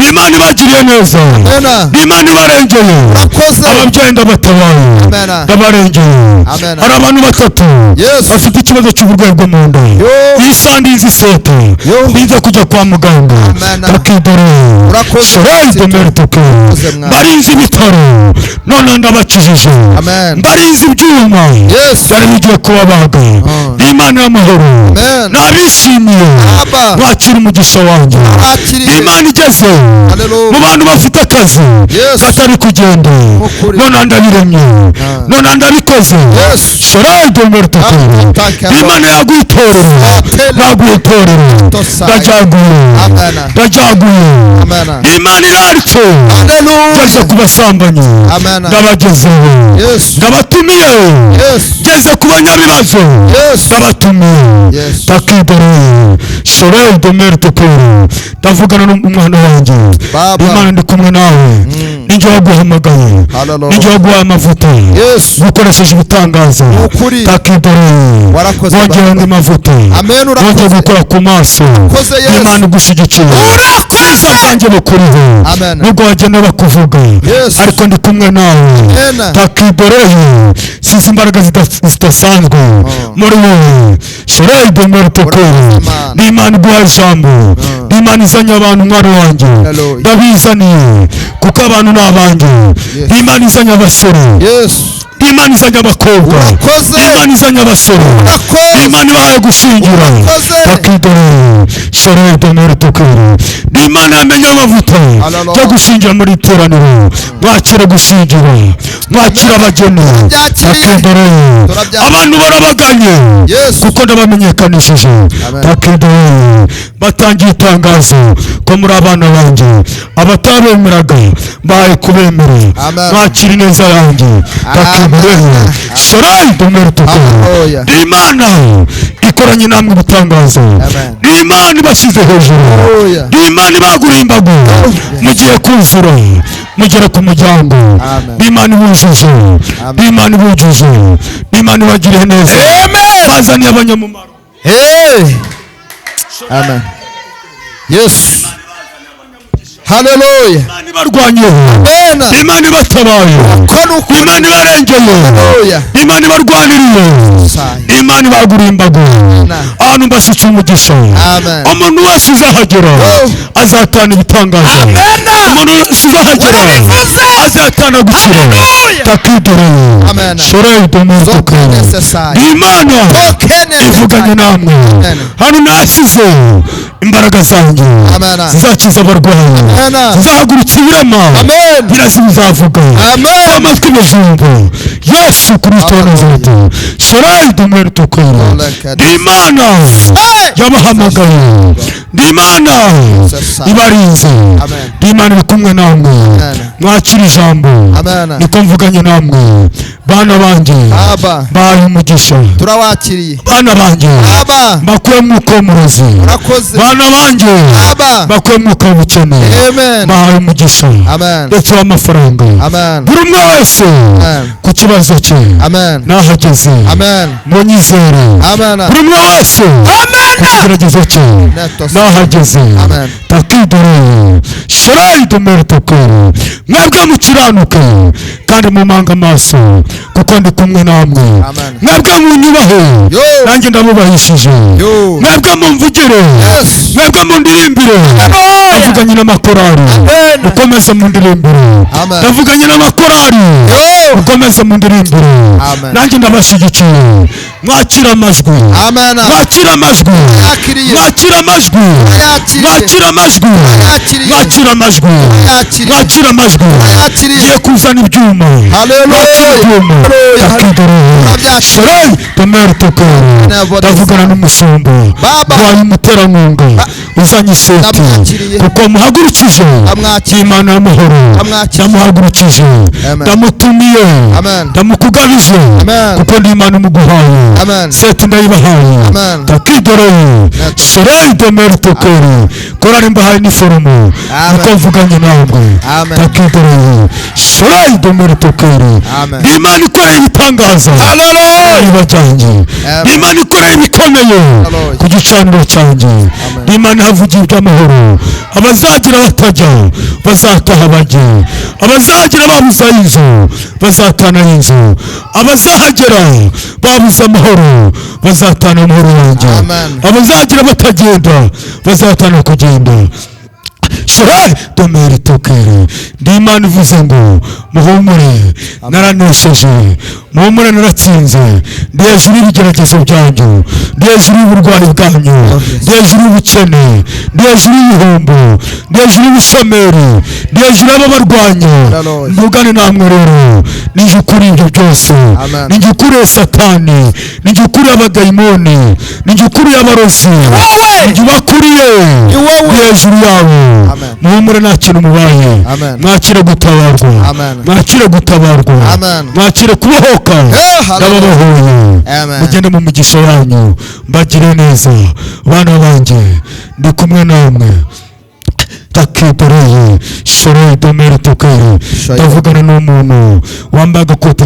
Imana ibagiriye neza, Amen. Imana ibarengeye. Urakoze. Ababyeyi ndabatabaye, Amen. ndabarengeye. Amen. Hari abantu batatu Yesu. bafite ikibazo cy'uburwayi bwo mu nda, Yo. iyi sandi izi sete Yo. biza kujya kwa muganga, Amen. bakidore Urakoze, shore Kristo. domere tokere, Urakoze, Mwami. barinze ibitaro, none ndabakijije. Amen. Barinze ibyuma Yesu. byari bigiye kubabaga, Imana y'amahoro Amen. nabishimiye, Abba. bakira umugisha wanjye. Bakiriye. Imana igeze Haleluya. mu bantu bafite akazi Yesu. katari kugenda, Ukuri. none ndabiremye, none ndabikoze. Yesu. Shore domere tokere, Thank you, Lord. Imana yaguha itorero, Atele. yaguha itorero, Tosai. ndajyaguye, Amen. ndajyaguye. Amen. Imana iraritse, Haleluya. ngeze ku basambanyi, Amen. ndabagezeho, Yesu. ndabatumiye, Yesu. ngeze ku banyabibazo, Yesu. ndabatumiye. Yesu. Takidore shore domere tokere, ndavugana n'umwana wanjye. Baba. Imana ndi kumwe nawe, ninjye waguhamagaye, Haleluya. ninjye waguhaye amavuta, Yesu. gukoresheje ibitangaza. Ukuri. Takidore, Warakoze, wongera Baba. andi mavuta, Amen, urakoze. wongeye gukora ku maso. Urakoze, Yesu. Imana igushyigikiye, ubwiza bwanjye bukuriho, Amen. nubwo bagenda bakuvuga, Yesu. ariko ndi kumwe nawe. Amen. Takidore. Size imbaraga zidasanzwe muri wowe. Sherai domeri tokeri. Imana. Ni Imana iguha ijambo, ni Imana izanye abantu, mwana wanjye. Hallelujah. Ndabizaniye kuko abantu ni abanjye. Yes. Ni Imana izanye abasore. Yes. Ni Imana izanye abakobwa. Urakoze. Ni Imana izanye abasore. Urakoze. Ni Imana ibahaye gushingira. Urakoze. Takidore sherai domeri tokeri. Ni Imana yamenye amavuta Hallelujah. yo gushingira muri iteraniro. Mwakire gushingira, mwakire abageni. Turabyakiriye. Takidore. Turabyakiriye. Abantu barabaganye Yes. kuko ndabamenyekanishije. Amen. Takidore. Batangiye itangazo ko muri abana banjye, abatabemeraga mbaye kubemera. Amen. Mwakira ineza yanjye. Takidore sherai domeri tokeri. Hallelujah. Ni Imana ikoranye namwe ibitangazo. Amen. Ni Imana ibashyize hejuru. Hallelujah. Ni Imana ibaguriye imbago. Mugiye kuzura mugere ku muryango. Amen. Ni Imana ibujuje. Amen. Ni Imana ibujuje. Ni Imana ibagiriye neza. Bazaniye abanyamumaro. Hey. Amen. Yes. Hallelujah. Imana ibarwanyeho. Amen. Imana ibatabaye. Ko ni ukuri. Imana ibarengeye. Hallelujah. Imana ibarwaniriye. Sai. Imana ibaguriye imbago. Ahantu mbashyikiye umugisha. Amen. Umuntu wese uzahagera Oh. azatana ibitangaza. Umuntu wese uzahagera Warabivuze. azatana gukira. Hallelujah. Takidore Amen. sherai domeri tokeri. Necessary. Imana ivuganye namwe. Amen. Hano nasize imbaraga zanjye Amen. zizakiza abarwayi, Amen. zizahagurutsa ibirema. Amen. Birasi bizavuga. Amen. Amatwi muzumva Yesu Kristo wa Nazareti. Sherai domeri tokeri. Ni Imana Hey. yabahamagaye. Ni Imana ibarinze. Amen. Ni Imana iri kumwe namwe. Amen. Mwakira ijambo. Amen. Niko mvuganye namwe, bana banjye. Aba. Mbaye umugisha. Turawakiriye. Bana banjye, Aba. mbakuye mwuka w'umurozi. Urakoze. Bana banjye, Aba. mbakuye mwuka w'ubukene. Amen. Mbahaye umugisha Amen. ndetse w'amafaranga. Amen. Buri umwe wese Amen. ku kibazo cye Amen. nahageze. Amen. Munyizere. Amen. Buri umwe wese ku kigeragezo cye Netos. nahageze. Amen. Takidore sherai domeri tokeri. Mwebwe mukiranuke kandi mumange amaso kuko ndi kumwe namwe. Amen. Mwebwe munyubahe, Yo. nanjye ndabubahishije. Yo. Mwebwe mumvugire. Yes. Mwebwe mundirimbire. Ndavuganye n'amakorari. Amen. Mukomeze mundirimbire. Amen. Ndavuganye n'amakorari. Yo. Mukomeze mundirimbire. Amen. Nanjye ndabashyigikiye. Mwakira amajwi. Amen. Mwakira amajwi. Yakiriye. Mwakira amajwi. Yakiriye. Mwakira amajwi. Yakiriye. Mwakira amajwi. Yakiriye. Mwakira amajwi. Yakiriye. Ngiye kuzana ibyuma. Hallelujah. Mwakira ibyuma. Hallelujah. Takidore Turabyakira. sherai domeri tokeri. Ntabwo Ndavugana n'umushumba. Baba. Rwaye umuterankunga uzanye iseti Ndamwakiriye. kuko muhagurukije. Ndamwakiriye. Imana y'amahoro. Ndamwakiriye. Ndamuhagurukije. Amen. Ndamutumiye. Amen. Ndamukugabije Amen. kuko ndi Imana umuguhaye. Amen. Seti ndayibahaye. Amen. Takidore sherai domeri tokeri. Korari mbahaye n'iforomo. Amen. Niko mvuganye namwe. Amen. Takidore sherai domeri tokeri. Amen. Ni Imana ikoreye ibitangaza. Hallelujah. Cyanjye. Amen. Ni Imana ikoreye ibikomeye Hallelujah. ku gicaniro cyanjye. Ni Imana ihavugiye iby'amahoro. Abazagira batajya bazataha bajye. Abazagira babuze inzu bazatana inzu. Abazahagera babuze amahoro bazatana amahoro yanjye. Amen. Abazagira batagenda bazatana kugenda. Sherai domeri tokeri. Ndi Imana ivuze ngo muhumure naranesheje, muhumure naratsinze. Ndi hejuru y'ibigeragezo byanyu, ndi hejuru y'uburwayi bwanyu, ndi hejuru y'ubukene, ndi hejuru y'ibihombo, ndi hejuru y'ubushomeri, ndi hejuru y'ababarwanya. Hallelujah. Mvugane namwe rero, ninjye ukuri ibyo byose. Amen. Ninjye ukuriye Satani, ninjye ukuriye abadayimoni, ninjye ukuriye abarozi, ninjye ubakuriye. Ni wowe. Ndi hejuru yabo. Amen. Muhumure nta kintu mubaye. Amen. Mwakire gutabarwa. Amen. Mwakire gutabarwa. Amen. Mwakire kubohoka. Eh, hallelujah. Ndababohoye. Amen. Mugende mu migisha yanyu. Mbagire neza bana banjye, ndi kumwe namwe. Takitoreye shoroye domere tokere. Ndavugana n'umuntu wambaye agakote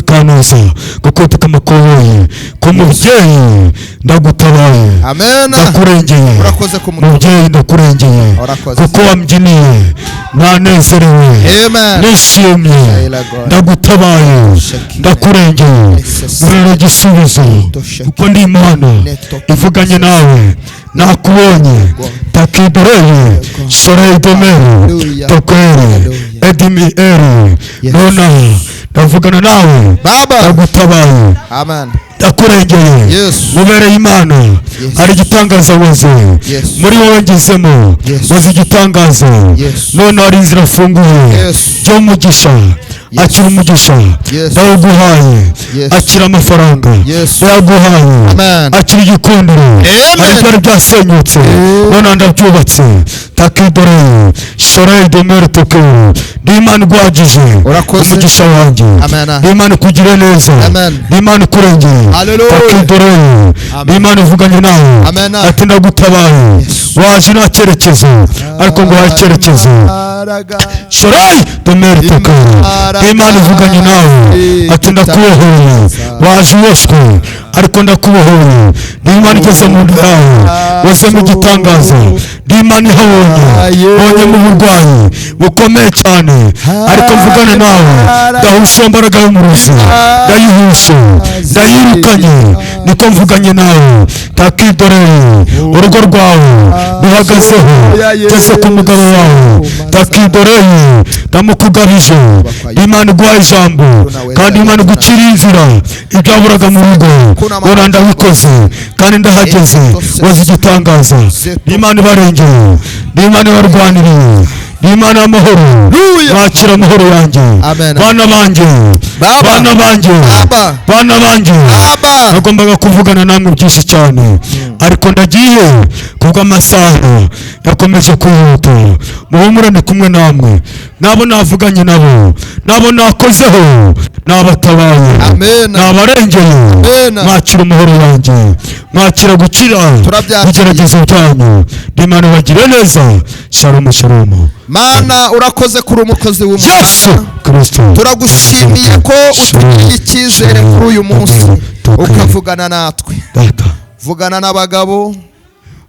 ka noza, agakote k'amakoboyi, ku mubyeyi ndagutabaye. Amen. Ndakurengeye. Urakoze ku mutima. Mubyeyi ndakurengeye. Urakoze. Kuko wambyiniye nanezerewe. Amen. Nishimye. Ndagutabaye. Ndakurengeye. Murere igisubizo kuko ndi Imana ivuganye nawe, nakubonye. Takidoreye shoreye domere tokere edimi eri. Nonaha ndavugana nawe. Baba. Ndagutabaye. Amen. Ndakurengeye. Mubereye Imana. Hari igitangaza waze muri wowe ngezemo. Waze igitangaza. None hari inzira afunguye by'umugisha. Akira umugisha ndawuguhaye. Akira amafaranga ndayaguhaye. Akira igikundiro. Hari ibyari byasenyutse none ndabyubatse. Takidoreye shoreye domere tokere. Ndi Imana igwagije umugisha wanjye. Ndi Imana ikugire neza. Ndi Imana ikurengeye. Takidoreye. Ndi Imana ivuganye nawe. Ati ndagutabaye. Waje nta cyerekezo ariko nguhaye icyerekezo. Shoreye domere tokere. Ndi Imana ivuganye nawe. Ati ndakubohoye. Waje uboshywe ariko ndakubohoye. Ndi Imana igeze mu nda yawe wazemo igitangaza. Ndi Imana ihabonye bonye mu burwayi bukomeye cyane ariko mvugane nawe. Ndahusha imbaraga y'umurozi, ndayihushe, ndayirukanye, niko mvuganye nawe. Takidoreye urugo rwawe ruhagazeho, ngeze ku mugabo wawe. Takidoreye ndamukugabije. Imana iguha ijambo kandi Imana igucira inzira ibyaburaga mu rugo. None ndabikoze kandi ndahageze. Waze igitangaza. Imana ibarengeye, Imana ibarwaniriye, Imana y'amahoro. Mwakira amahoro yanjye. Bana banjye, bana banjye, bana banjye. Nagombaga kuvugana namwe byinshi cyane ariko ndagiye kubw'amasaha yakomeje kwihuta. Muhumure ni kumwe namwe. Nabo navuganye nabo, nabo nakozeho, nabatabaye, nabarengeye. Mwakira amahoro yanjye, mwakira gukira ibigeragezo byanyu. Imana ibagire neza. Shalom shalom. Mana urakoze kuri umukozi w'Imana. Yesu Kristo. Turagushimiye ko utugiriye icyizere kuri uyu munsi ukavugana natwe. Vugana n'abagabo,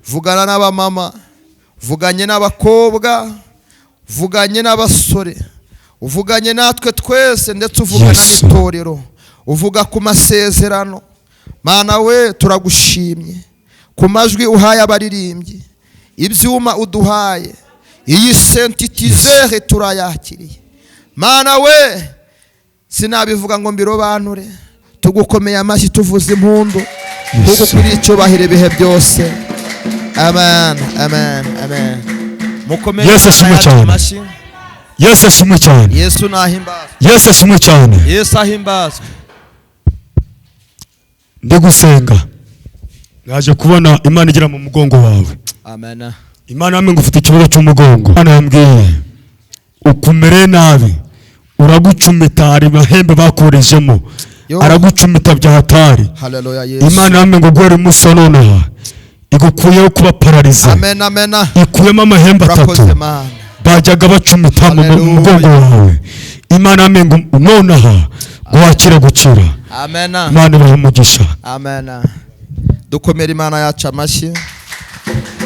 vugana n'abamama, vuganye n'abakobwa, vuganye n'abasore, uvuganye natwe twese ndetse uvugana n'itorero, uvuga ku masezerano. Mana we turagushimye ku majwi uhaye abaririmbyi, ibyuma uduhaye, iyi sentitizere turayakiriye. Mana we sinabivuga ngo mbirobanure, tugukomeye amashyi tuvuze impundu kuko kuri icyubahiro ibihe byose. Amen, amen, amen. Mukomeye Yesu ashimwe cyane. Yesu ashimwe cyane. Yesu nahimbazwe. Yesu ashimwe cyane. Yesu ahimbazwe. Ndigusenga naje kubona Imana igira mu mugongo wawe. Amen. Imana yamwe ngufite ikibazo cy'umugongo. Imana yambwiye ukumere nabi uragucumita, hari bahembe bakorejemo aragucumita bya hatari. Haleluya Yesu. Imana yamwe ngo gwere umusonona igukuyeho kuba pararize. Amen, amen. Ikuyemo amahembe atatu bajyaga bacumita mu mugongo wawe. Imana yamwe ngo nonaha gwakira gukira. Amen. Imana ibahe umugisha. Amen. Dukomere Imana yacu amashyi.